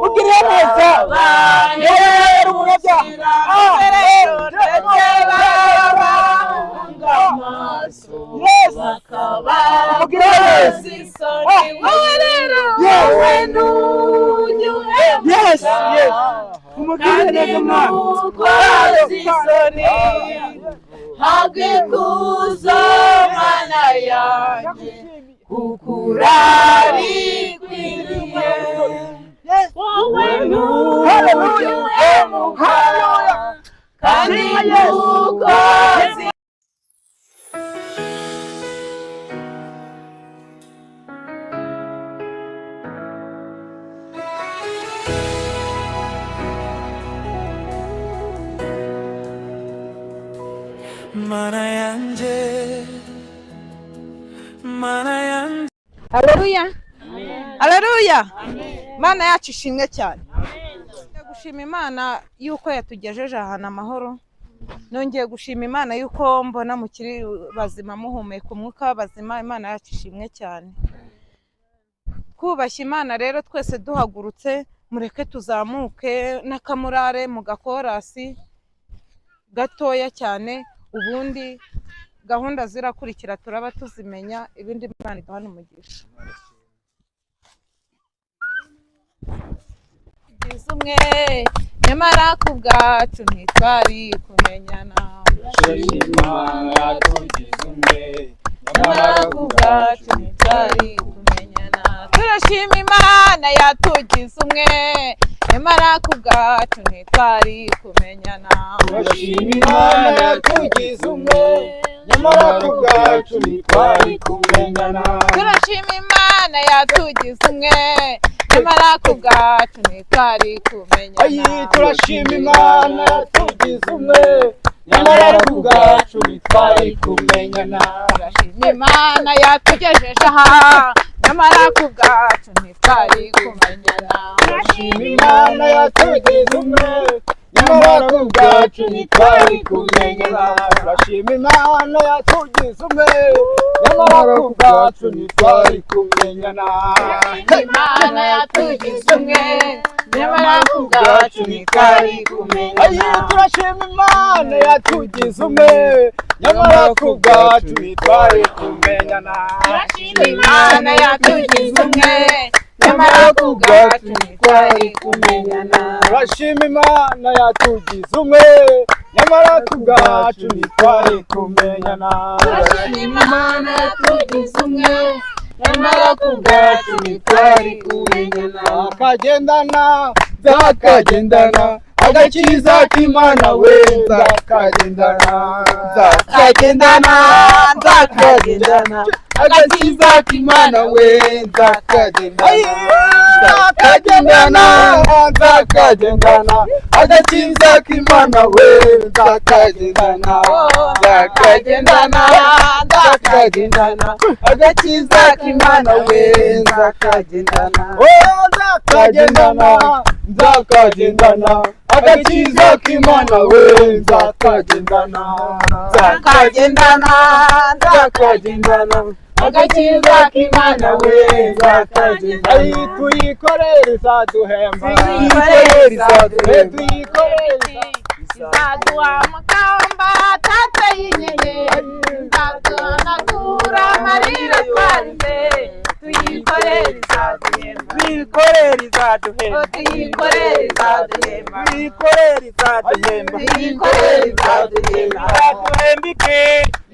Mugiriye neza. Yari umunyabyaha. Yes. Mugiriye neza. Yes. Yes. Mugiriye neza mwana. Hagikuzo mana yanjye kukurarikwiriye wowe ntuhemuka kandi ntukoze. Mana yanjye, Mana yanjye. Haleluya. Haleluya. Imana yacu ishimwe cyane. Gushima Imana yuko yatugejeje ahantu amahoro. Nongeye gushima Imana yuko mbona mukiri bazima muhumeka umwuka w'abazima. Imana yacu ishimwe cyane. Kubashya Imana rero twese duhagurutse, mureke tuzamuke n'akamurare mu gakorasi gatoya cyane, ubundi gahunda zirakurikira turaba tuzimenya, ibindi Imana iduhana umugisha. Tugize umwe nyamara ku bwacu ntitwari kumenyana. Nyamara ku bwacu ntitwari kumenyana. Turashima Imana yatugize umwe nyamara ku bwacu ntitwari kumenyana. Turashima Imana yatugize umwe nyamara ku bwacu ntitwari kumenyana. Turashima Imana yatugize umwe nyamara ku bwacu ntitwari kumenyana. Turashima Imana yatugize umwe nyamara ku bwacu ntitwari kumenyana. Turashima Imana yatugejeje aha nyamara ku bwacu ntitwari kumenyana. Turashima Imana yatugize umwe nyamara ku bwacu ntitwari kumenyana. Turashima Imana yatugize umwe nyamara ku bwacu ntitwari kumenyana. Imana yatugize umwe nyamara ku bwacu ntitwari kumenyana. Turashima Imana yatugize umwe nyamara ku bwacu ntitwari kumenyana. Turashima Imana yatugize umwe nyamara ku bwacu ntitwari kumenyana. Turashima Imana yatugize umwe nyamara ku bwacu ntitwari kumenyana. Turashima Imana yatugize umwe nyamara ku bwacu ntitwari kumenyana. Akagendana nzakagendana agakiza k'Imana we nzakagendana nzakagendana nzakagendana agakiza k'Imana we nzakagendana nzakagendana nzakagendana agakiza k'Imana we nzakagendana nzakagendana nzakagendana agakiza k'Imana we nzakagendana nzakagendana nzakagendana agakiza k'Imana we nzakagendana nzakagendana nzakagendana agakiza k'Imana we nzakagendana. Tuyikorere izaduhemba, tuyikorere izaduhemba, tuyikorere izaduha amakamba atatse y'inyenyeri, izaduhanagura amarira twarize. Tuyikorere izaduhemba, tuyikorere izaduhemba, tuyikorere izaduhemba, tuyikorere izaduhemba, tuyikorere izaduhemba, izaduhemba iki?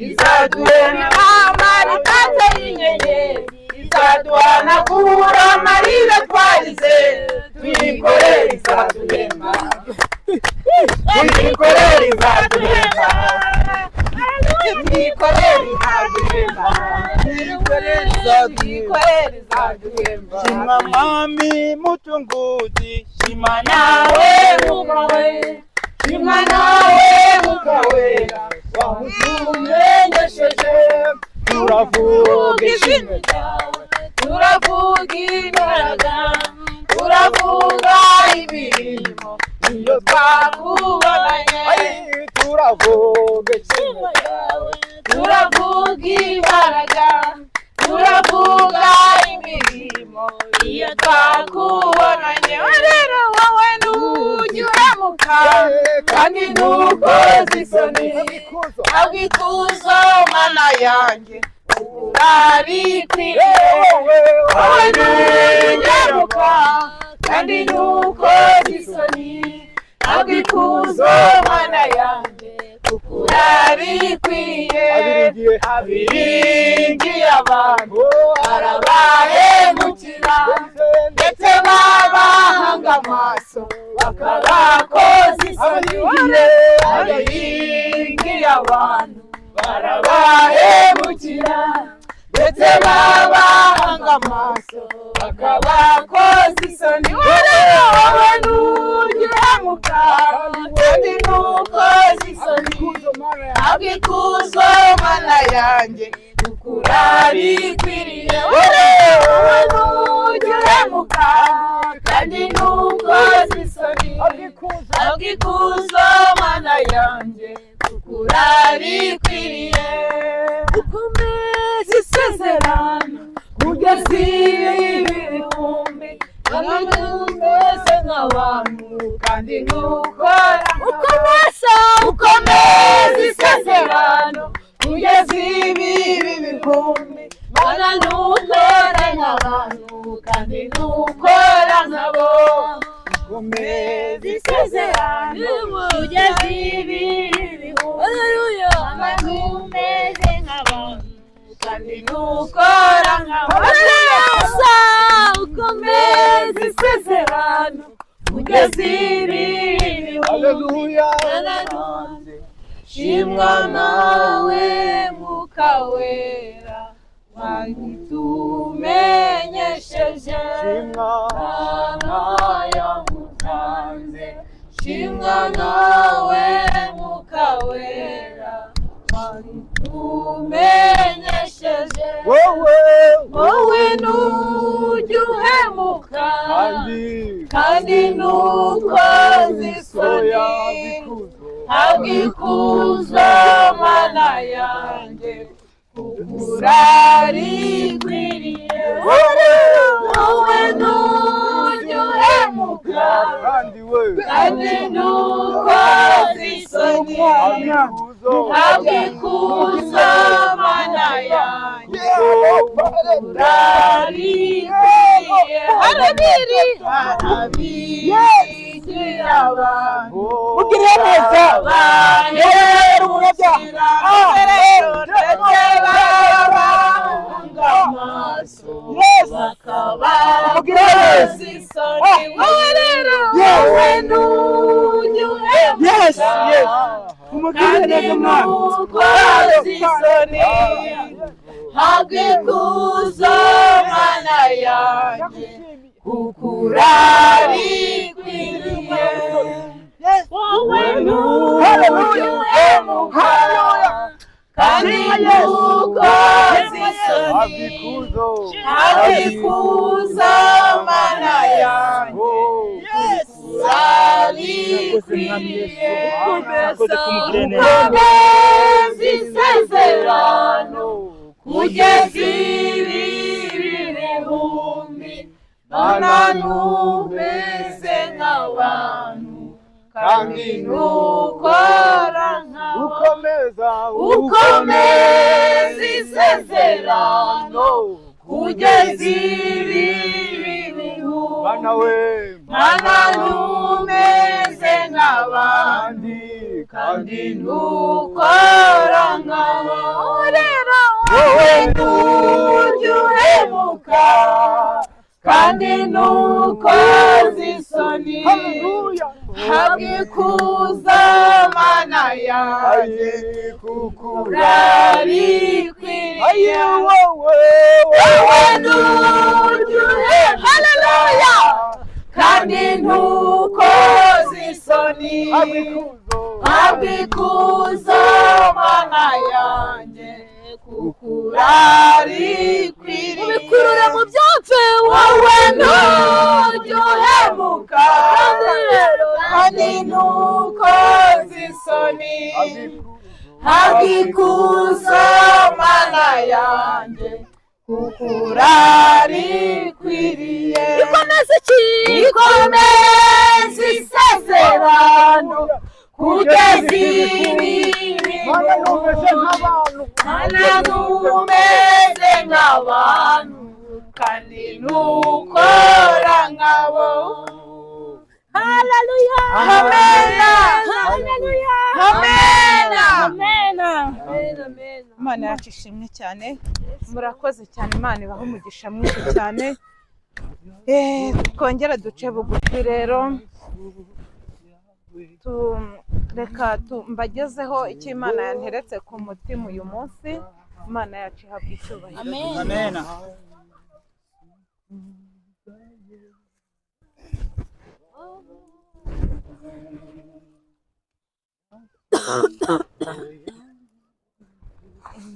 Izaduhemba amakamba atatse y'inyenyeri, izaduhanagura amarira twarize. Tuyikorere izaduhemba, tuyikorere izaduhemba, tuyikorere izaduhemba, tuyikorere izaduhemba. Shima Mwami Mucunguzi, shima Nawe Mwuka we, shima nawe Mwuka wera wamutumenyesheje. Turavuga ishimwe ryawe, turavuga imbaraga, turavuga imirimo iyo twakubonanye. Turavuga ishimwe ryawe, turavuga imbaraga, turavuga imirimo iyo Twakubonanye rero, wowe ntujya uhemuka kandi ntukoze isoni. Habwa ikuzo Mana yanjye, urarikwiriye. Wowe ntujya uhemuka kandi ntukoze isoni. Habwa ikuzo Mana yanjye, kuko urarikwiriye. Abiringiye abantu barabahemukira, ndetse babahanga amaso bakabakoza isoni. Abiringiye abantu barabahemukira, ndetse babahanga amaso bakabakoza isoni. Wowe ntujya uhemuka kandi ntukoze isoni. Habwa ikuzo Mana yanjye, kuko urarikwiriye. Wowe ntujya uhemuka kandi ntukoze isoni. Habwa ikuzo Mana yanjye, kuko urarikwiriye. Ukomeze isezerano kugeza ibihumbi, kandi umeze nk'abantu kandi ntukora. Ukomeza, ukomeza isezerano kugeza ibi bihumbi. Mana, ntukora nk'abantu kandi ntukora nkabo. Ukomeza isezerano kugeza ibi bihumbi. Mana, ntumeze nk'abantu kandi ntukora nkabo. Ukomeza isezerano kugeza ibi bihumbi. Shimwa nawe Mwuka Wera wagitumenyesheje. Mana yamutanze, shimwa nawe Mwuka Wera wagitumenyesheje. Wowe, Wowe ntujya uhemuka kandi ntukoze isoni. Habwa ikuzo Mana yanjye, kuko urarikwiriye. Wowe ntujya uhemuka kandi we kandi ntukoze isoni. Habwa ikuzo Mana yanjye, urarikwiriye. Harabiri harabigira abantu Mugirire neza. Bahemukira, ndetse babahanga amaso bakabakoza isoni. Wowe rero, wowe ntujya uhemuka kandi ntukoze isoni. Habwa ikuzo Mana yanjye, kuko urarikwiriye. Wowe ntujya uhemuka kandi ntukoze isoni. Habwa ikuzo Mana yanjye, urarikwiriye. Ukomeza isezerano kugeza ibi bihumbi. Mana, ntumeze nk'abantu kandi ntukora nkabo. Ukomeza, Ukomeza isezerano kugeza ibi bihumbi. Mana we, Mana, ntumeze nk'abandi kandi ntukora nkabo. Rero wowe ntujya uhemuka kandi ntukoze isoni. Haleluya. Habwa ikuzo Mana yanjye, urarikwiriye. Wowe, Wowe ntujya uhemuka, haleluya, kandi ntukoze isoni. Habwa ikuzo Mana yanjye, kuko urarikwiriye. Ubikurure mu byapfe. Wowe ntujya uhemuka kandi ntukoze isoni. Habwa ikuzo Mana yanjye, kuko urarikwiriye. Ikomeza iki? Ikomeza isezerano kugeza ibibi. Mana, numeze nk'abantu. Mana, ntumeze nk'abantu kandi ntukora nkabo. Haleluya. Amena. Haleluya. Amena. Amena. Imana yacu ishimwe cyane. Murakoze cyane, Imana ibahe umugisha mwinshi cyane. Twongere duce bugufi rero. Reka mbagezeho icyo Imana yanteretse ku mutima uyu munsi. Imana yacu ihabwa icyubahiro. Amen.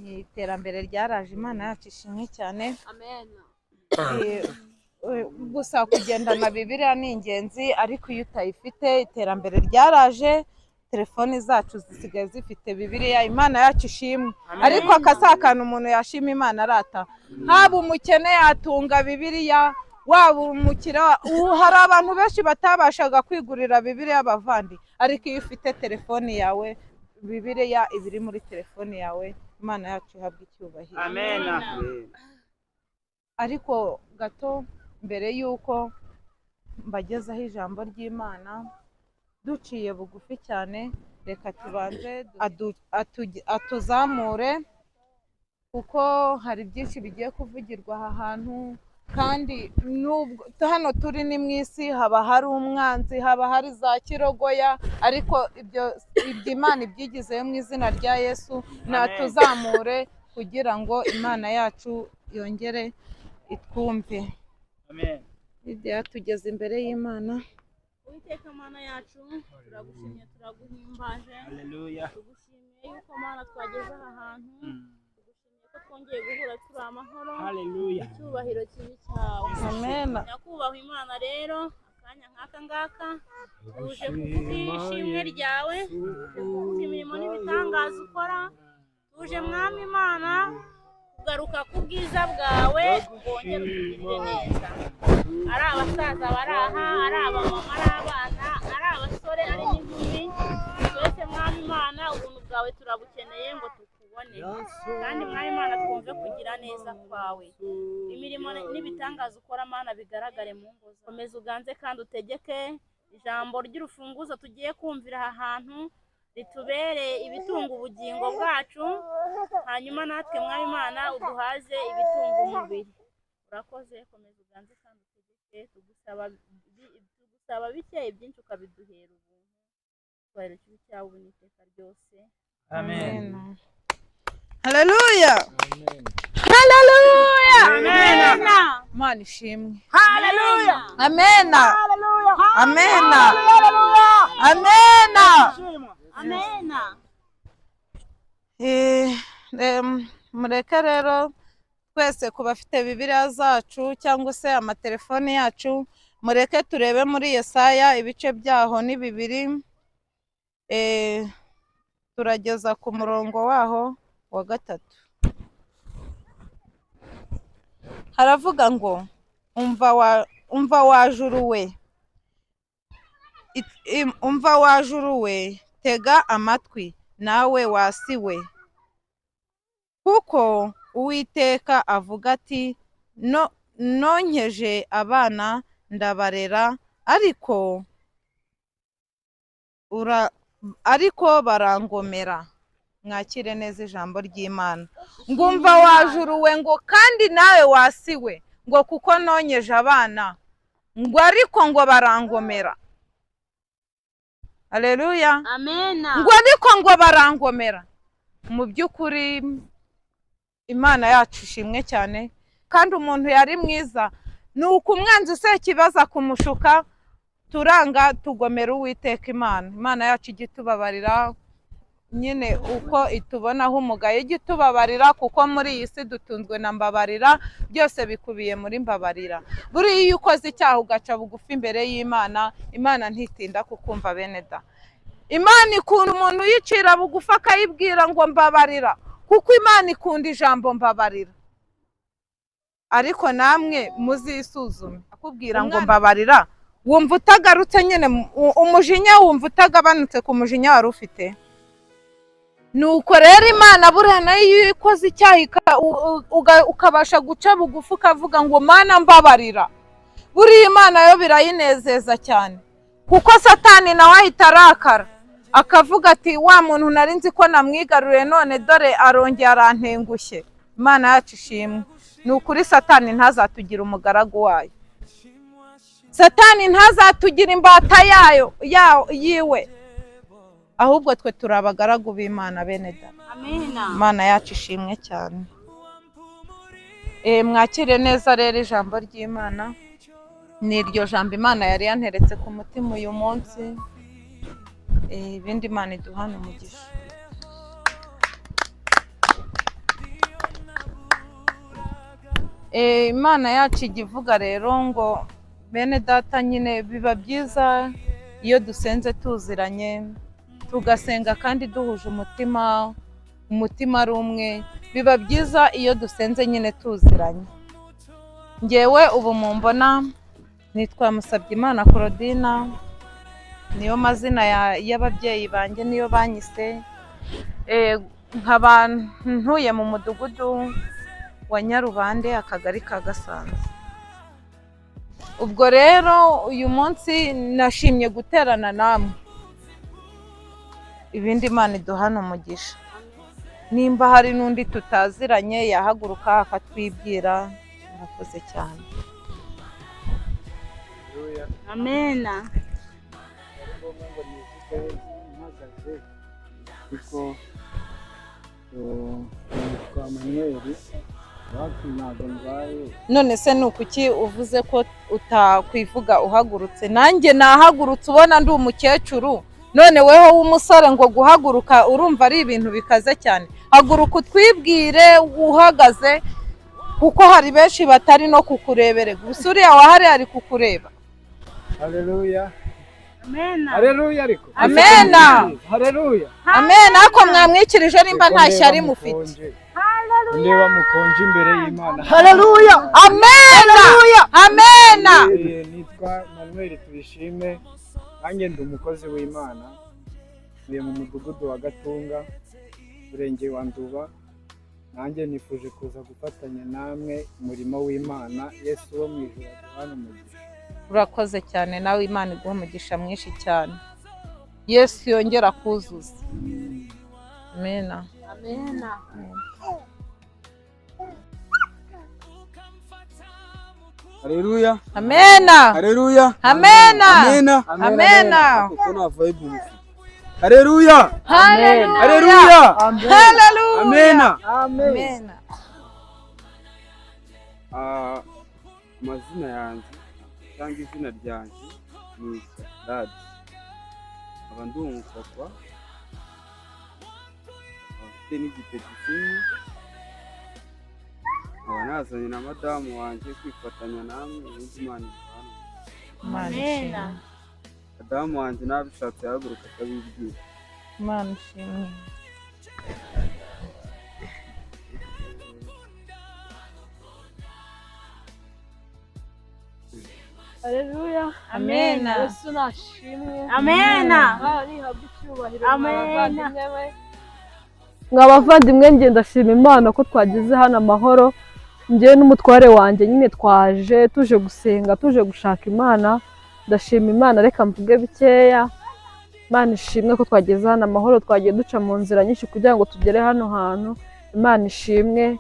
Iterambere ryaraje, Imana yacu ishimwe cyane. Gusa kugendana Bibiliya ni ingenzi, ariko iyo utayifite, iterambere ryaraje, telefoni zacu zisigaye zifite Bibiliya. Imana yacu ishimwe. Ariko akasakana umuntu yashima Imana arata. Haba umukene yatunga Bibiliya, waba umukire, hari abantu benshi batabashaga kwigurira Bibiliya bavandi, ariko iyo ufite telefoni yawe, Bibiliya iba iri muri telefoni yawe. Imana yacu ihabwa icyubahiro. Amen. Ariko gato mbere y'uko mbagezaho ijambo ry'Imana, duciye bugufi cyane, reka tubanze atuzamure, kuko hari byinshi bigiye kuvugirwa aha hantu. Kandi nubwo hano turi ni mu isi, haba hari umwanzi, haba hari za kirogoya, ariko ibyo Imana ibyigizeyo mu izina rya Yesu. Natuzamure kugira ngo Imana yacu yongere itwumve. Amen. Lidiya, tugeze imbere y'Imana. Uwiteka Mana yacu, turagushimye, turaguhimbaje. Haleluya. Tugushimiye yuko Mana twageze aha hantu, tugushimiye ko twongeye guhura turi amahoro. Haleluya. Icyubahiro kibi cyawe. Amen. Nyakubahwa Imana, rero akanya nk'aka ngaka tuje kuvuga ishimwe ryawe, tuje kuvuga imirimo n'ibitangaza ukora, tuje Mwami Imana kugaruka ku bwiza bwawe, wongere utugirire neza. Ari abasaza bari aha, ari abamama, ari abana, ari abasore, ari n'inkumi, twese Mwami Imana ubuntu bwawe turabukeneye ngo tukubone, kandi Mwami Imana twumve kugira neza kwawe, imirimo n'ibitangaza ukora Mana bigaragare mu ngo. Komeza uganze kandi utegeke ijambo ry'urufunguzo tugiye kumvira aha hantu ritubere ibitunga ubugingo bwacu, hanyuma natwe Mwami Imana uduhaze ibitunga umubiri. Urakoze, komeza uganze kandi utegeke, tugusaba bike, ibyinshi ukabiduhera ubuntu. Icyubahiro kibe icyawe ubu n'iteka ryose. Amen. Haleluya. Haleluya. Imana ishimwe. Haleluya. Amena. Amena. Amena. Amena. Mureke rero twese ku bafite Bibiliya zacu cyangwa se amatelefoni yacu, mureke turebe muri Yesaya ibice byaho ni 2, turageza ku murongo waho wa 3. Haravuga ngo umva wajuru we, umva wajuru we, tega amatwi nawe wasiwe, kuko Uwiteka avuga ati nonkeje abana ndabarera, ariko barangomera. Mwakire neza ijambo ry'Imana. Ngumva wajuruwe ngo kandi nawe wasiwe, ngo kuko nonkeje abana, ngo ariko ngo barangomera. Haleluya. Amena. Ngo ariko ngo barangomera. Mu by'ukuri Imana yacu ishimwe cyane, kandi umuntu yari mwiza, nuko umwanzi Sekibaza kumushuka, turanga tugomera Uwiteka Imana. Imana yacu ijye itubabarira nyine uko itubonaho umugayo, ijye itubabarira, kuko muri iyi si dutunzwe na mbabarira, byose bikubiye muri mbabarira. Buriya iyo ukoze icyaha ugaca bugufi imbere y'Imana, Imana ntitinda kukumva bene da. Imana ikunda umuntu uyicira bugufi akayibwira ngo mbabarira, kuko Imana ikunda ijambo mbabarira. Ariko namwe muzisuzume. Akubwira ngo mbabarira, wumva utagarutse nyine, umujinya wumva utagabanutse ku mujinya wari ufite. Nuko rero Imana buriya nayo iyo ikoze icyaha ukabasha guca bugufi ukavuga ngo Mana mbabarira, buriya Imana yo birayinezeza cyane, kuko Satani nawe ahita arakara akavuga ati wa muntu nari nzi ko namwigaruriye none dore arongeye arantengushye. Imana yacu ishimwe. Ni ukuri Satani ntazatugire umugaragu wayo, Satani ntazatugire imbata yayo yiwe, ahubwo twe turi abagaragu b'Imana bene data. Amina. Imana yacu ishimwe cyane. Mwakire neza rero ijambo ry'Imana. Ni iryo jambo Imana yari yanteretse ku mutima uyu munsi. Ibindi Imana iduhane umugisha. Imana yacu ijya ivuga rero ngo bene data nyine biba byiza iyo dusenze tuziranye, tugasenga kandi duhuje umutima, umutima ari umwe. Biba byiza iyo dusenze nyine tuziranye. Ngewe ubu mumbona nitwa Musabyimana Claudina, niyo mazina y'ababyeyi banjye, niyo banyise. Nkaba ntuye mu mudugudu wa Nyarubande, akagari ka Gasanze. Ubwo rero uyu munsi nashimye guterana namwe. Ibindi Imana iduhana umugisha. Nimba hari n'undi tutaziranye yahaguruka akatwibwira. Murakoze cyane. Amena. Ngombwa ngo nivuge mpagaze, ariko nitwa Manuel, iwacu ntabwo ndwaye. None se ni ukuki uvuze ko utakwivuga uhagurutse? Nanjye nahagurutse ubona ndi umukecuru, none weho w'umusore ngo guhaguruka urumva ari ibintu bikaze cyane. Haguruka utwibwire uhagaze, kuko hari benshi batari no kukurebere. Gusa uriya wahari ari kukureba. Haleluya. Amena. Haleluya ariko. Amena. Haleluya. Amen. Ariko mwamwikirije nimba nta shyari mufite. Ndeba mukonje imbere y'Imana. Haleluya. Amena. Amena. Nitwa Manuel Tubishime, nanjye ndi umukozi w'Imana. Ntuye mu mudugudu wa Gatunga, umurenge wa Nduba. Nanjye nifuje kuza gufatanya namwe umurimo w'Imana. Yesu wo mu ijuru aduhane umugisha. Urakoze cyane, nawe Imana iguhe umugisha mwinshi cyane. Yesu yongera kuzuza. Amena. Amena. Haleluya. Amena. Haleluya. Amena. Amena. Amena. Kuko nta vibe mufite. Haleluya. Haleluya. Haleluya. Haleluya. Amena. Amena. Amazina yanjye cyangwa izina ryanjye ni Dadi. Nkaba ndi umupapa, nkaba mfite n'igipeti kimwe, nkaba nazanye na madamu wanjye kwifatanya namwe ubundi Imana iduhane. Imana ishimwe. Madamu wanjye nabishatse yahaguruka akabibwira. Imana ishimwe. Haleluya. Amena. Yesu nashimwe. Amena. Imana ihabwe icyubahiro. Amena. Mwa bavandimwe, njye ndashima Imana ko twageze hano amahoro. Njye n'umutware wanjye nyine twaje tuje gusenga, tuje gushaka Imana. Ndashima Imana, reka mvuge bikeya. Imana ishimwe ko twageze hano amahoro, twagiye duca mu nzira nyinshi kugira ngo tugere hano hantu. Imana ishimwe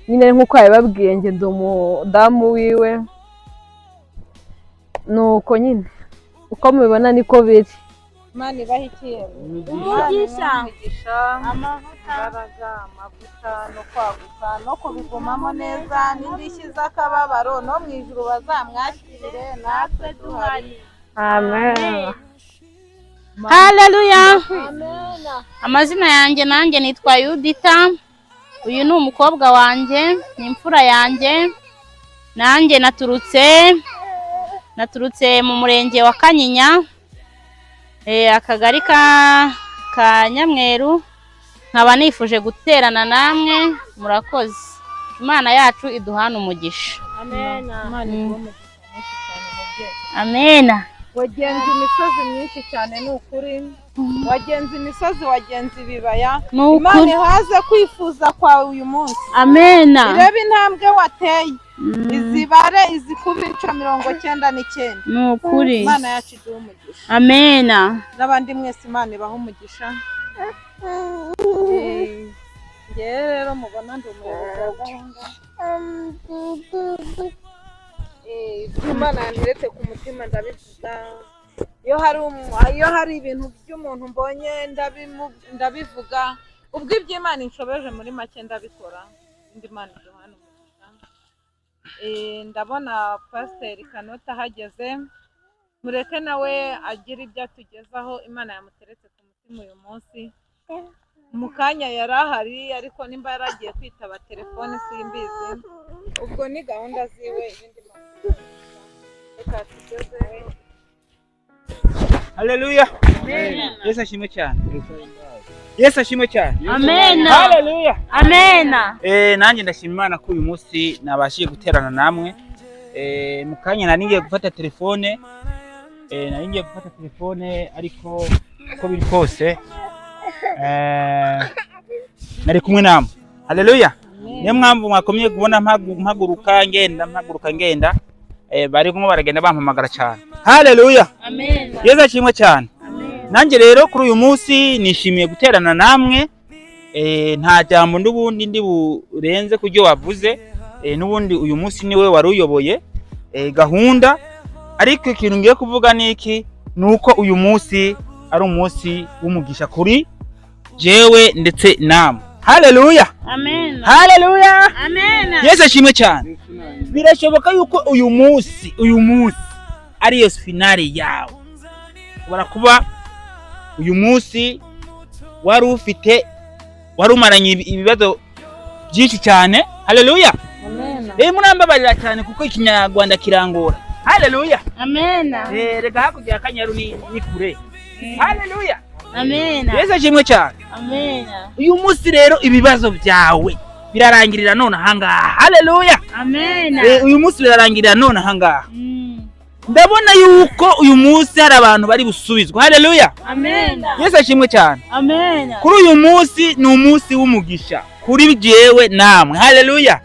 nyine nk'uko yabibabwiye, njye ndi umudamu wiwe. Nuko nyine uko mubibona niko biri. Imana ibahe ikihe? Umugisha. Umugisha, Amavuta. imbaraga, amavuta no kwaguka no kubigumamo neza, n'indishyi z'akababaro no mu ijuru bazamwakirire natwe duhari. Amen. Haleluya. Amazina yanjye nanjye nitwa Yudita. Uyu ni umukobwa wanjye, ni imfura yanjye. Nanjye naturutse mu murenge wa Kanyinya, akagari ka Nyamweru. Nkaba nifuje guterana namwe, murakoze. Imana yacu iduhana umugisha. Imana iguhe umugisha mwinshi cyane mubyeyi. Amena. Wagenze imisozi myinshi cyane, ni ukuri wagenze imisozi, wagenze ibibaya. Ni ukuri. Imana ihaze kwifuza kwawe uyu munsi. Amena. Irebe intambwe wateye, izibare, izikuba inshuro 99. Ni ukuri. Imana yacu iduhe umugisha. Amena. N'abandi mwese Imana ibahe umugisha. Ngewe rero mubona ndi umuyobozi wa gahunda. Ibyo Imana yanteretse ku mutima ndabivuga. Iyo hari ibintu by'umuntu mbonye ndabivuga. Ubwo ibyo Imana inshobeje muri make ndabikora. Indi Imana iduhana umugisha. Ndabona Pasiteri Kanota ahageze, mureke nawe agire ibyo atugezaho Imana yamuteretse ku mutima uyu munsi. Mu kanya yari ahari, ariko nimba yaragiye kwitaba telefone simbizi, ubwo ni gahunda ziwe. Ibindi Imana iduhe umugisha. Reka tugezeho. Haleluya. Yesu ashimwe cyane. Yesu ashimwe cyane. Amena. Haleluya. Amena. Nanjye ndashima Imana ko uyu munsi nabashije guterana namwe. Mu kanya nari ngiye gufata telefone, nari ngiye gufata telefone, ariko uko biri kose nari kumwe namwe. Haleluya. Niyo mpamvu mwakomye kubona mpaguruka ngenda, mpaguruka ngenda, bari kumwe baragenda bampamagara cyane. Haleluya. Amena. Yesu ashimwe cyane. Nanjye rero kuri uyu munsi nishimiye guterana namwe. Nta jambo n'ubundi ndi burenze ku byo wavuze. N'ubundi uyu munsi niwe wari uyoboye gahunda, ariko ikintu ngiye kuvuga ni iki? Ni uko uyu munsi ari umunsi w'umugisha kuri jewe ndetse namwe. Haleluya. Amena. Haleluya. Amena. Yesu ashimwe cyane. Birashoboka yuko uyu munsi ariyo finale yawe. Ushobora kuba uyu munsi wari ufite, wari umaranye ibibazo byinshi cyane. Haleluya. Rero murambabarira cyane kuko ikinyarwanda kirangora. Haleluya. Amena. Rega hakurya ya Kanyaru ni kure. Haleluya. Amena. Yesu ashimwe cyane. Amena. Uyu munsi rero ibibazo byawe birarangirira none ahangaha. Haleluya. Amena. Uyu munsi birarangirira none ahangaha. Ndabona yuko uyu munsi hari abantu bari busubizwa. Haleluya. Amena. Yesu ashimwe cyane. Amena. Kuri uyu munsi ni umunsi w'umugisha kuri jewe namwe. Haleluya.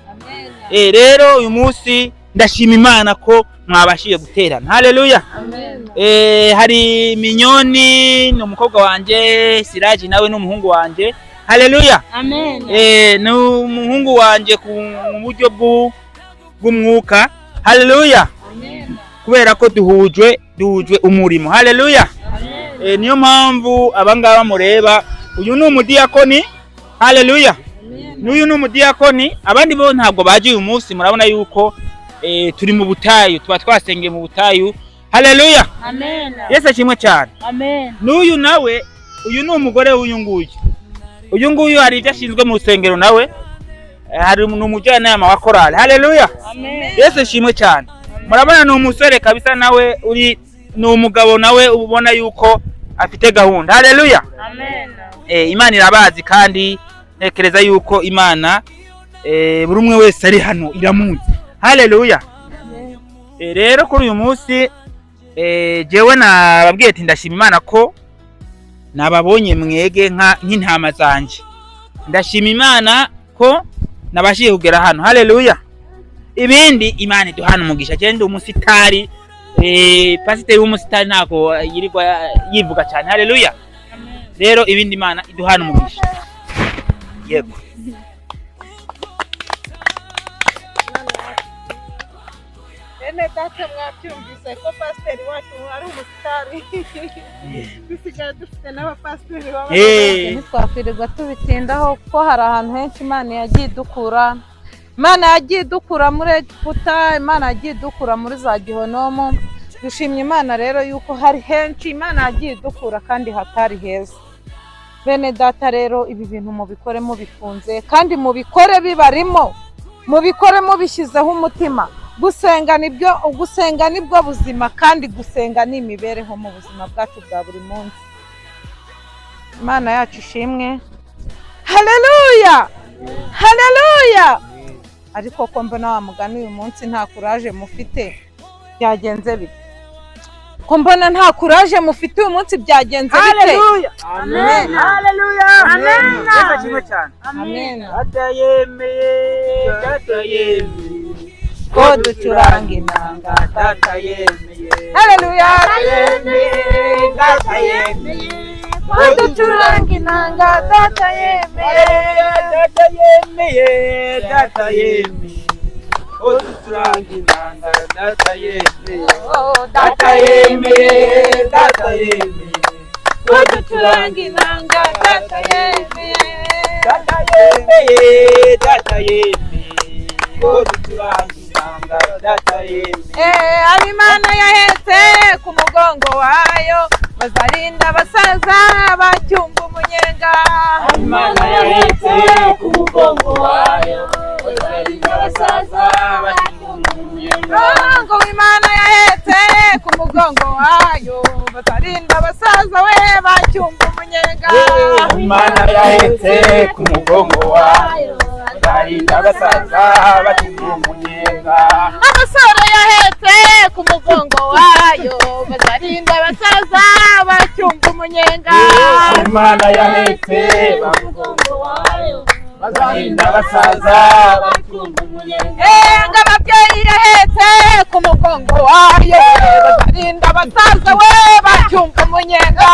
Rero uyu munsi ndashima Imana ko mwabashije guterana. Haleluya. Hari Minyoni ni umukobwa wanje, Siraji nawe ni umuhungu wanje. Haleluya. Amena. Ni umuhungu wanje ku mu buryo bw'umwuka. Haleluya. Kubera ko duhujwe umurimo. Haleluya. Niyo mpamvu abangaba mureba, uyu ni umudiyakoni. Haleluya. N'uyu ni umudiyakoni, abandi bo ntabwo baje uyu munsi. Murabona yuko turi mu butayu, tuba twasengeye mu butayu. Haleluya. Amena. Yesu ashimwe cyane. Amena. N'uyu nawe, uyu ni umugore w'uyu nguyu. Uyu nguyu hari ibyo ashinzwe mu rusengero nawe, hari ni umujyanama wa korali. Haleluya. Amen. Yesu ashimwe cyane. Murabona ni umusore kabisa, nawe uri ni umugabo nawe ubona yuko afite gahunda. Haleluya. Amen. Imana irabazi, kandi ntekereza yuko Imana buri umwe wese ari hano iramuzi. Haleluya. Rero kuri uyu munsi jewe nababwiye ati ndashima Imana ko nababonye mwege nk'intama zanje. Ndashima Imana ko nabashije kugera hano. Haleluya. Ibindi Imana iduhana umugisha. Je ndi umusitari, pasiteri w'umusitari ntabwo yirirwa yivuga cyane. Haleluya. Rero ibindi Imana iduhana umugisha. Yego. Bene data, mwabyumvise ko pasiteri wacu ari umusitari. Dusigaye dufite n'abapasiteri baba. Ntitwakwirirwa tubitindaho kuko hari ahantu henshi Imana yagiye idukura. Imana yagiye idukura muri Egiputa, Imana yagiye idukura muri za Gihonomo. Dushimye Imana rero yuko hari henshi Imana yagiye idukura kandi hatari heza. Bene data, rero ibi bintu mubikore mubikunze kandi mubikore bibarimo, mubikore mubishyizeho umutima. Gusenga nibyo, gusenga nibwo buzima, kandi gusenga ni imibereho mu buzima bwacu bwa buri munsi. Imana yacu ishimwe. Haleluya, haleluya. Ariko ko mbona wa mugani uyu munsi nta kuraje mufite, byagenze bite? Ko mbona nta kuraje mufite uyu munsi, byagenze bite? Haleluya. Amen. Haleluya. Amen. Yesu ashimwe cyane. Amen. Data yemeye, data yemeye ko ducuranga inanga. Data yemeye. Haleluya. Yemeye, data yemeye. Ko ducuranga inanga, data yemeye. Data yemeye, data yemeye ko ducuranga inanga, data yemeye. Oh, Data yemeye, data yemeye ko ducuranga inanga, data yemeye. Data yemeye, data yemeye ko ducuranga inanga, data yemeye. Eh, ab'Imana yahetse ku mugongo wayo bazarinda abasaza bacyumva umunyenga. Imana yahetse ku mugongo wayo bazarinda abasaza bacyumva umunyenga. Mugongo w'Imana yahetse ku mugongo wayo bazarinda abasaza we bacyumva umunyenga. Imana yahetse ku mugongo wayo bazarinda abasaza bacyumva umunyenga. Abasore yahetse ku mugongo wayo bazarinda abasaza bacyumva umunyenga. Imana yahetse ku mugongo wayo bazarinda abasaza bacyumva umunyenga. Eh, ngo ababyeyi yahetse ku mugongo wayo bazarinda abasaza we bacyumva umunyenga.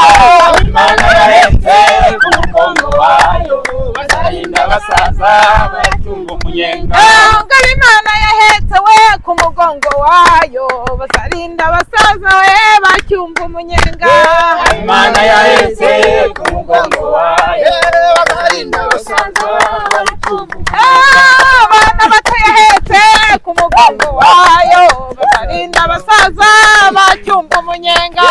Imana yahetse ku mugongo wayo bazarinda abasaza bacyumva umunyenga. Eh, ngo Imana yahetse we ku mugongo wayo bazarinda abasaza we bacyumva umunyenga. Imana yahetse ku mugongo wayo bazarinda abasaza bacyumva umunyenga. Eh, abana bato yahetse ku mugongo wayo bazarinda abasaza bacyumva umunyenga.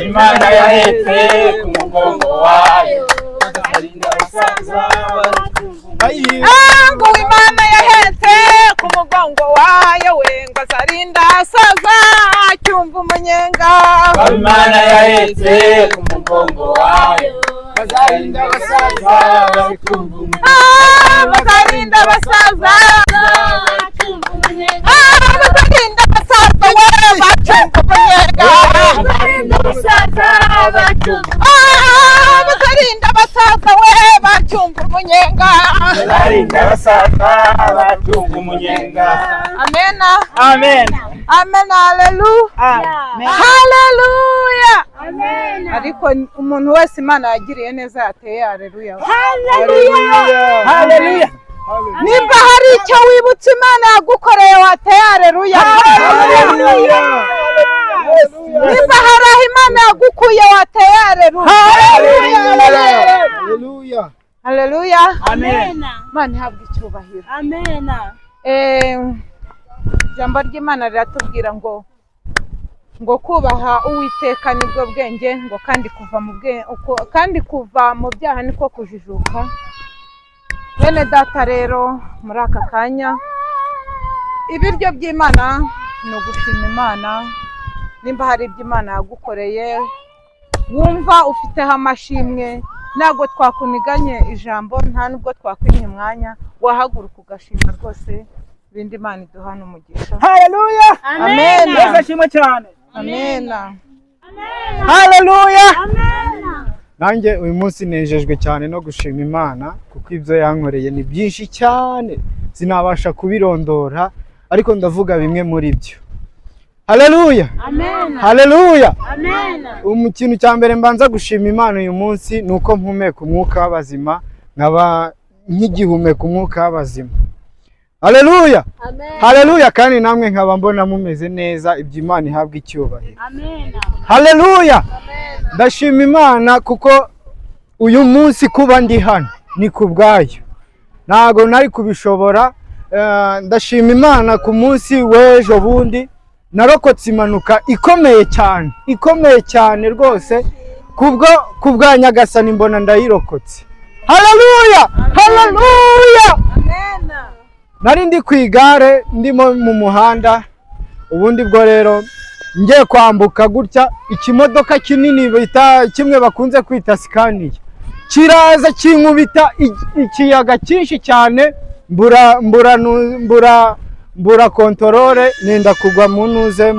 Imana yahetse ku mugongo wayo bazarinda abasaza bacyumva umunyenga. Ah, ngo Imana yahetse ku mugongo wayo we ngo azarinda asaza acyumva umunyenga. Imana yahetse ku mugongo wayo bazarinda abasaza bacyumva umunyenga. Ah, bazarinda abasaza. Ah, bazarinda abasaza we bacyumva umunyenga. Ah, bazarinda abasaza we bacyumva umunyenga. Bazarinda abasaza bacyumva umunyenga. Amena. Amen. Amen, haleluya. Amen. Haleluya. Ariko umuntu wese Imana yagiriye neza yateye haleluya. Haleluya. Nimba hari icyo wibutse Imana yagukoreye wateye haleluya. Nimba hari aho Imana yagukuye wateye haleluya. Haleluya. Haleluya. Amen. Imana ihabwe icyubahiro. Amena. Eh, ijambo ry'Imana riratubwira ngo kubaha Uwiteka nibwo bwenge, ngo kandi kuva mu kandi kuva mu byaha niko kujijuka. Bene data rero muri aka kanya ibiryo by'Imana ni ugushima Imana. Nimba hari ibyo Imana yagukoreye wumva ufiteho amashimwe, ntabwo twakuniganye ijambo, nta nubwo twakwimye umwanya, wahaguruka ugashima rwose. Ibindi Imana iduhana umugisha. Haleluya. Amen. Yesu ashimwe cyane. Amena. Haleluya. Nanjye uyu munsi nejejwe cyane no gushima Imana kuko ibyo yankoreye ni byinshi cyane, sinabasha kubirondora, ariko ndavuga bimwe muri byo. Haleluya. Amen. Haleluya. Amen. Ikintu cya mbere mbanza gushima Imana uyu munsi ni uko mpumeka umwuka w'abazima, nkaba nk'igihumeka umwuka w'abazima. Haleluya. Haleluya. Kandi namwe nkaba mbona mumeze neza, ibyo Imana ihabwa icyubahiro. Amen. Haleluya. Ndashima Imana kuko uyu munsi kuba ndi hano ni ku bwayo, ntago nari kubishobora. Ndashima Imana ku munsi w'ejo bundi narokotse impanuka ikomeye cyane, ikomeye cyane rwose, kubwo kubwa Nyagasani mbona ndayirokotse. Haleluya. Haleluya. Nari ndi ku igare ndimo mu muhanda, ubundi bwo rero ngiye kwambuka gutya, ikimodoka kinini bita kimwe bakunze kwita Sikaniya kiraza kinkubita ikiyaga cyinshi cyane, Mbura mbura nu- mbura mbura contrôle, nenda kugwa mu ntuze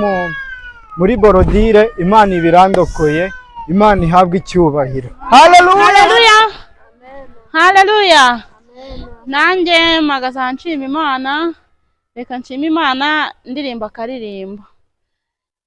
muri bordure. Imana ibirandokoye, Imana ihabwe icyubahiro. Haleluya! Haleluya, haleluya! Nanjye mpagaze nshima Imana. Reka nshima Imana ndirimba akaririmbo.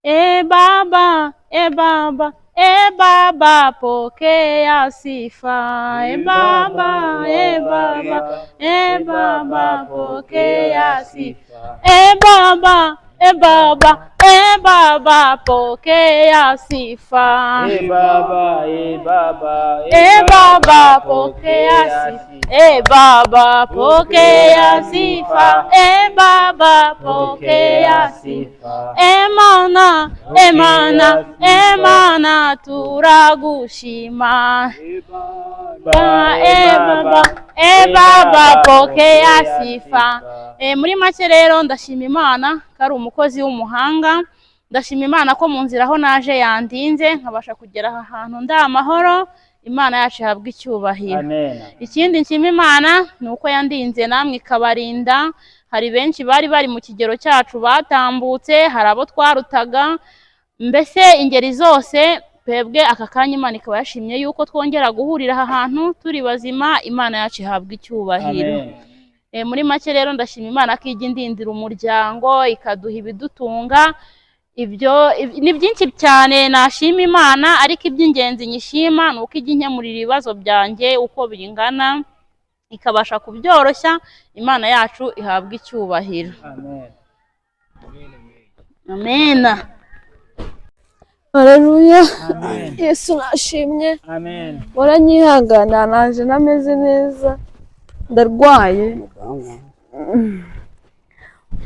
E Baba, e Baba, e Baba, pokea sifa. E Baba, e Baba, e Baba, pokea sifa. E Baba, e Baba, e Baba, pokea sifa. E Baba, e Baba, E Baba, pokea sifa. E Baba, pokea sifa. E Baba, pokea sifa. Emana, Emana, Emana, turagushima. Ba, e Baba, e Baba, pokea sifa. E, muri make rero ndashima Imana ko ari umukozi w'umuhanga. Ndashima Imana ko mu nzira aho naje yandinze, nkabasha kugera aha hantu ndi amahoro. Imana yacu ihabwa icyubahiro. Amen. Ikindi nshima Imana ni uko yandinze, namwe ikabarinda. Hari benshi bari bari mu kigero cyacu batambutse, hari abo twarutaga, mbese ingeri zose. Twebwe aka kanya Imana ikaba yashimye yuko twongera guhurira aha hantu turi bazima. Imana yacu ihabwa icyubahiro. Amen. E, muri make rero ndashima Imana ko ijya indindira umuryango, ikaduha ibidutunga. Ibyo ni byinshi cyane nashima Imana, ariko iby'ingenzi nyishima ni uko ijya inkemurira ibibazo byanjye uko bingana, ikabasha kubyoroshya. Imana yacu ihabwa icyubahiro. Amen. Amena. Haleluya! Amen. Yesu nashimye. Amen. Muranyihangana, naje ntameze neza, ndarwaye.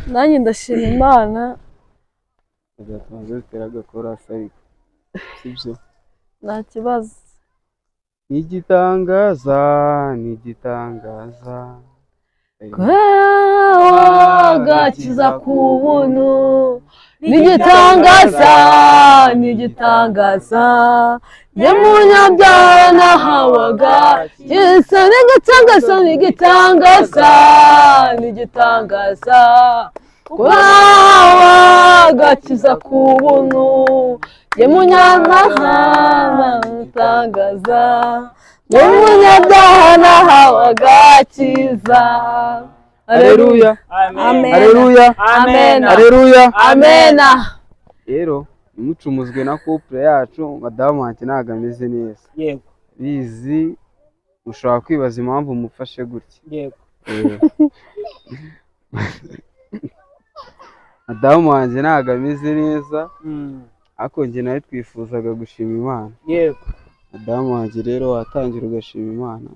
Nanjye ndashima Imana. Tubanze dutere agakorasi ariko, sibyo? Nta kibazo. Ni igitangaza, ni igitangaza. Agakiza ku buntu ni igitangaza, ni igitangaza. Njye munyabyaha nahawaga Yesu, ni igitangaza, ni igitangaza, ni igitangaza. Agakiza ku buntu, njye munyabyaha igitangaza, njye munyabyaha nahawe agakiza. Haleluya! Amen. Haleluya! Amen. Haleluya! Amena. Rero ntimucumuzwe na couple yacu, madamu wanjye ntabwo ameze neza. Bizi mushobora kwibaza impamvu mufashe gutya. Madamu wanjye ntabwo ameze neza, ariko njye nawe twifuzaga gushima Imana. Madamu wanjye rero, watangira ugashima Imana.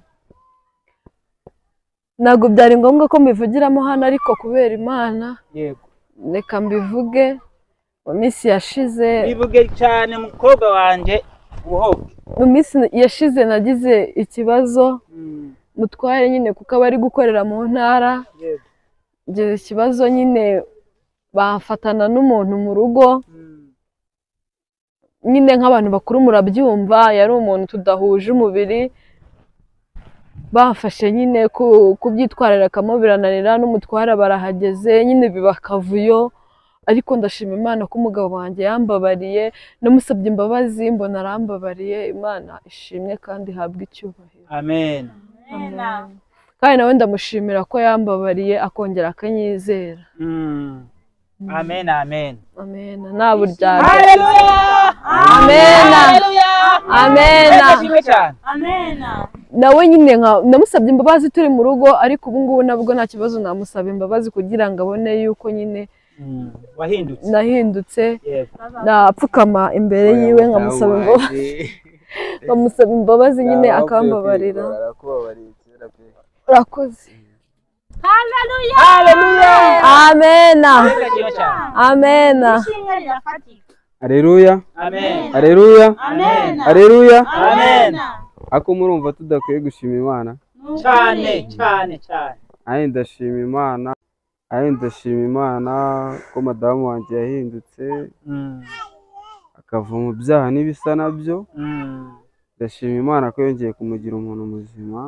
Ntabwo byari ngombwa ko mbivugiramo hano, ariko kubera Imana reka mbivuge. Mu minsi yashize Bivuge cyane, mukobwa wanjye, uhoke. Mu minsi yashize nagize ikibazo. Mutware nyine, kuko aba ari gukorera mu ntara, ngize ikibazo nyine, bafatana n'umuntu mu rugo. Nyine nk'abantu bakuru murabyumva, yari umuntu tudahuje umubiri. Bamfashe nyine kubyitwararikamo birananira, n'umutware barahageze, nyine biba akavuyo. Ariko ndashima Imana ko umugabo wanjye yambabariye. Namusabye imbabazi, mbona arambabariye. Imana ishimwe kandi ihabwe icyubahiro. Amen. Kandi nawe ndamushimira ko yambabariye, akongera akanyizera. Amen, amen. Amen, nta buryarya. Haleluya! Amen. Haleluya! Amen. Yesu ashimwe cyane. Amena. Nawe nyine nka namusabye imbabazi turi mu rugo, ariko ubu ngubu nabwo nta kibazo, namusaba imbabazi kugira ngo abone yuko nyine Wahindutse. Nahindutse. Napfukama imbere yiwe nkamusaba imbabazi, nkamusaba imbabazi nyine akambabarira. Arakubabariye kera pe. Urakoze. Haleluya! Haleluya! Amena. Yesu ashimwe cyane. Amena. Ishimwe rirafatika. Haleluya! Amen. Haleluya! Amen. Haleluya! Amen. Ariko murumva tudakwiye gushima Imana? Cyane, cyane, cyane. Nanjye ndashima Imana, nanjye ndashima Imana ko madamu wanjye yahindutse, akava mu byaha n'ibisa nabyo. Ndashima Imana ko yongeye kumugira umuntu muzima.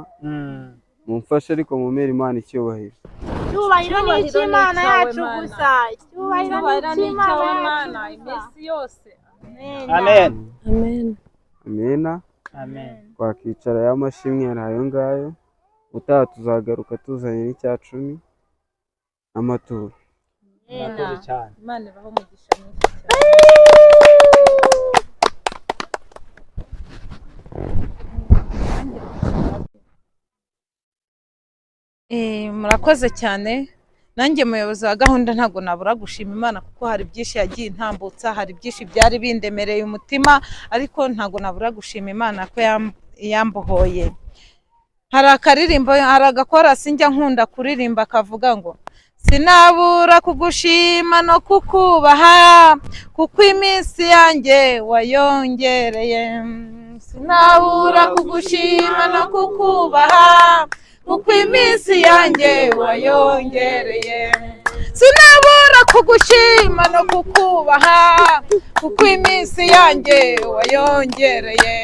Mumfashe ariko mumere Imana icyubahiro. Icyubahiro ni icy'Imana yacu gusa. Icyubahiro ni icy'Imana yacu gusa. Iminsi yose. Amen. Amen. Amena. Amen. Twakicara y'amashimwe yari ayo ngayo. Utaha tuzagaruka tuzanye n'icya 10 n'amaturo. Murakoze cyane. Imana ibahe umugisha mwinshi cyane. Murakoze cyane. Nanjye muyobozi wa gahunda ntabwo nabura gushima Imana, kuko hari byinshi yagiye intambutsa, hari byinshi byari bindemereye umutima, ariko ntabwo nabura gushima Imana ko yambohoye. Hari akaririmbo, hari agakorasi njya nkunda kuririmba kavuga ngo sinabura kugushima no kukubaha, kuko iminsi yanjye wayongereye. Sinabura kugushima no kukubaha, kuko iminsi yanjye wayongereye. Sinabura kugushima no kukubaha, kuko iminsi yanjye wayongereye.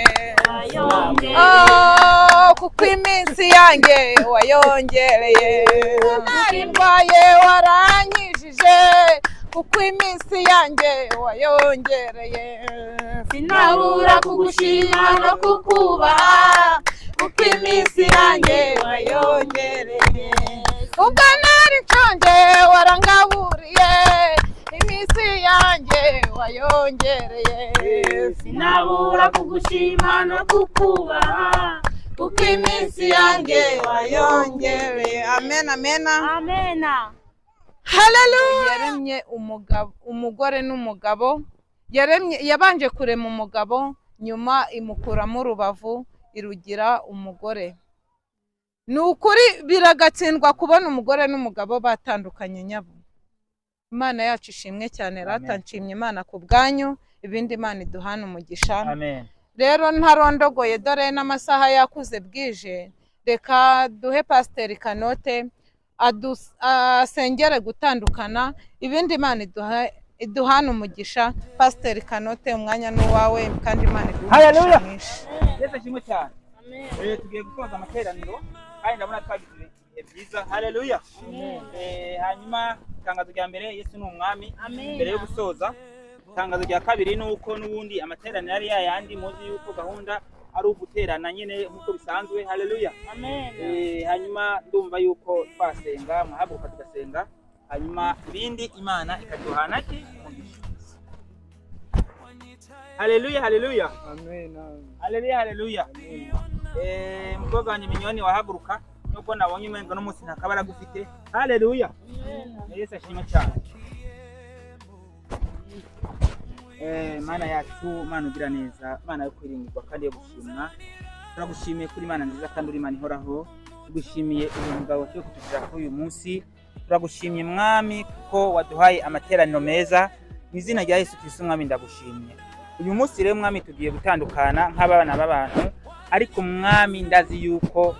Kuko iminsi yanjye wayongereye. Nari ndwaye waranyijije, kuko iminsi yanjye wayongereye. Sinabura kugushima no kukubaha, kuko iminsi yanjye wayongereye. Ubwo nari nshonje warangaburiye, iminsi yanjye wayongereye. Sinabura kugushima no kukubaha, kuko iminsi yanjye wayongereye. Amen, amen. Amen. Haleluya. Yaremye umugabo, umugore n'umugabo. Yaremye, yabanje kurema umugabo, nyuma imukuramo urubavu irugira umugore. Ni ukuri biragatsindwa kubona umugore n'umugabo batandukanye nyabo. Imana yacu ishimwe cyane. Rata nshimye Imana ku bwanyu, ibindi Imana iduhana umugisha. Amen. Rero ntarondogoye, dore n'amasaha yakuze bwije, reka duhe Pasiteri Kanote asengere gutandukana, ibindi Imana iduhana umugisha. Pasiteri Kanote, umwanya ni uwawe, kandi Imana iguhe umugisha mwinshi. Yesu ashimwe cyane. Tugiye gusoza amateraniro kandi ndabona twagize ibihe byiza. Haleluya. Hanyuma itangazo rya mbere, Yesu ni umwami. Mbere yo gusoza, itangazo rya kabiri ni uko n'ubundi amateraniro ari yayandi, muzi yuko gahunda ari uguterana nyine nk'uko bisanzwe. Haleluya. Hanyuma ndumva yuko twasenga, mwahaguruka tugasenga, hanyuma ibindi Imana ikaduhana ki umugisha. Haleluya, haleluya. Amen. Haleluya, haleluya. Mukobwa wanjye Minyoni wahaguruka, nuko nabonye umengo n'umunsi nta kabaraga ufite. Haleluya. Yesu ashimwe cyane. Mana yacu, Mana ugira neza, Mana yo kwiringirwa kandi yo gushimwa, turagushimiye kuri Imana nziza kandi uri Imana ihoraho. Tugushimiye ubuntu bwawe waciye kutugira kuri uyu munsi. Turagushimye Mwami kuko waduhaye amateraniro meza. Mu izina rya Yesu Kristo Mwami ndagushimye. Uyu munsi rero Mwami tugiye gutandukana nk'abana b'abantu, ariko Mwami ndazi yuko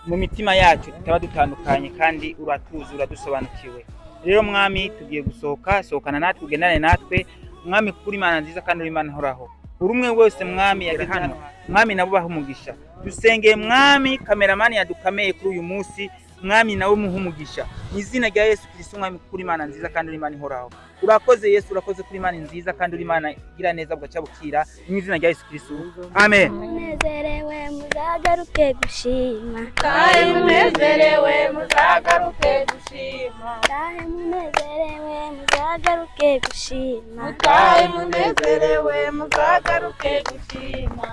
mu mitima yacu tutaba dutandukanye, kandi uratuzi, uradusobanukiwe. Rero Mwami tugiye gusohoka, sohokana natwe, ugendane natwe Mwami, kuri Imana nziza kandi uri Imana ihoraho. Buri umwe wese Mwami yageze hano, Mwami nabo baha umugisha. Dusengeye Mwami kameramani yadukameye kuri uyu munsi, Mwami nawe muha umugisha. Mu izina rya Yesu Kristo Mwami, kuri Imana nziza kandi uri Imana ihoraho. Urakoze Yesu, urakoze kuri Imana nziza kandi uri Imana igira neza bugaca bukira. Mu izina rya Yesu Kristo. Amen. Munezerewe muzagaruke gushima. Tahe munezerewe muzagaruke gushima. Tahe munezerewe muzagaruke gushima. Tahe munezerewe muzagaruke gushima.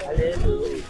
Haleluya.